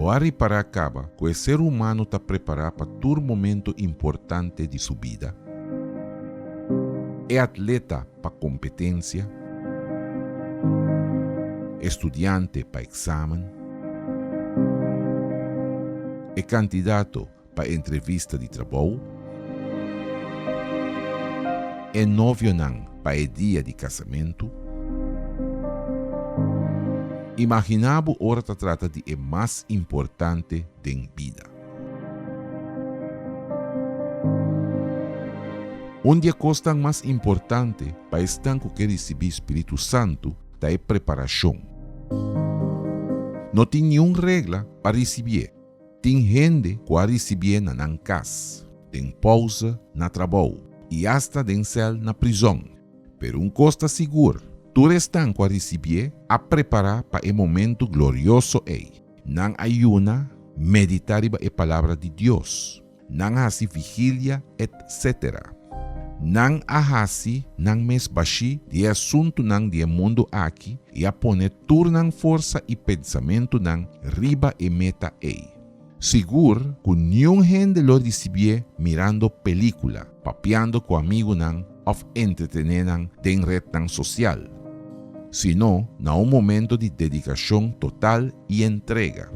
Bo a ripará kaba ku e ser humano ta prepará pa tur momento importante di su bida? E atleta pa kompetensia, e studiante pa eksamen, e kandidato pa entrevista di trabou, e novionan pa e dia di kasamentu. Imaginá bo ora ta trata di e mas importante den bida. Un di e kosnan mas importante pa esnan ku ke risibí spiritu santu ta e preparashon. No tin niun regla pa risibié. Tin hende ku a risibié na nan kas, den pousa na trabou i asta den sèl na prizòn. Pero un kos ta sigur, tur esnan ku a risibié a prepará pa e momentu glorioso ei. Nan a yuna, meditá riba e Palabra di Dios, nan a hasi vigilia, etcétera. Nan a hasi nan mes bashí di e asuntunan di e mundu aki i a pone tur nan forsa i pensamentunan riba e meta ei. Sigur ku niun hende lo risibié mirando pelíkula, papiando ku amigunan òf entretené nan den retnan sosial, sino na un momento di dedikashon total i entrega.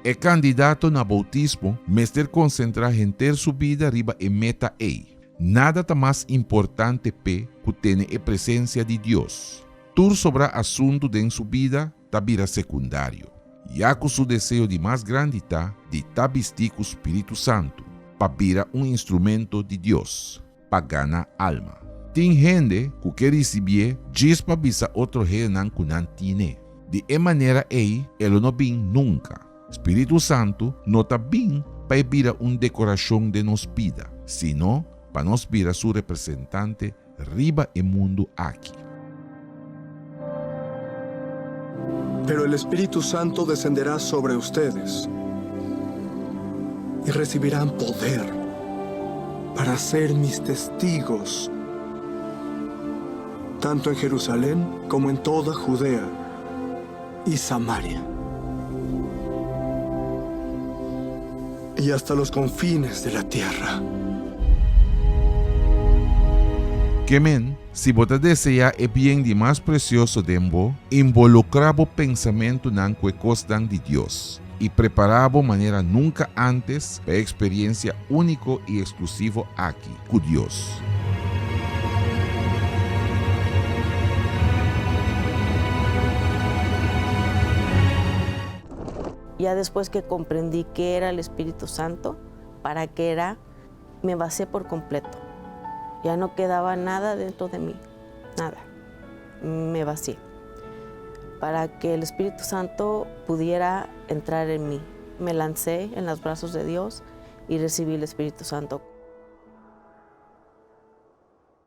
E kandidato na boutismo mester konsentrá henter su bida riba e meta ei. Nada ta mas importante p'e ku tene e presensia di Dios. Tur sobrá asuntu den su bida ta bira sekundario, ya ku su deseo di mas grandi ta di ta bistí ku spiritu santu pa bira un instrumento di Dios pa gana alma. Tin hende ku ke risibié djis pa bisa otro hendenan ku nan tine. Di e manera ei e lo no bin nunka. Spiritu Santu no ta bin pa e bira un dekorashon den nos bida, sino pa nos bira su representante riba e mundu aki. Pero el Espíritu Santo descenderá sobre ustedes y recibirán poder para ser mis testigos, tanto en Jerusalén como en toda Judea y Samaria, y hasta los confines de la tierra. Ke men, si bo ta deseá e bien di mas presioso den bo, involukrá bo pensamentunan ku e kosnan di Dios, i prepará bo manera nunka ántes pa e eksperensia úniko i eksklusivo aki ku Dios. Ya despues ke komprendí ke era el Espíritu Santo, para ke era, me vacié por completo. Ya no quedaba nada dentro de mí, nada. Me vacié para que el Espíritu Santo pudiera entrar en mí. Me lancé en los brazos de Dios y recibí el Espíritu Santo.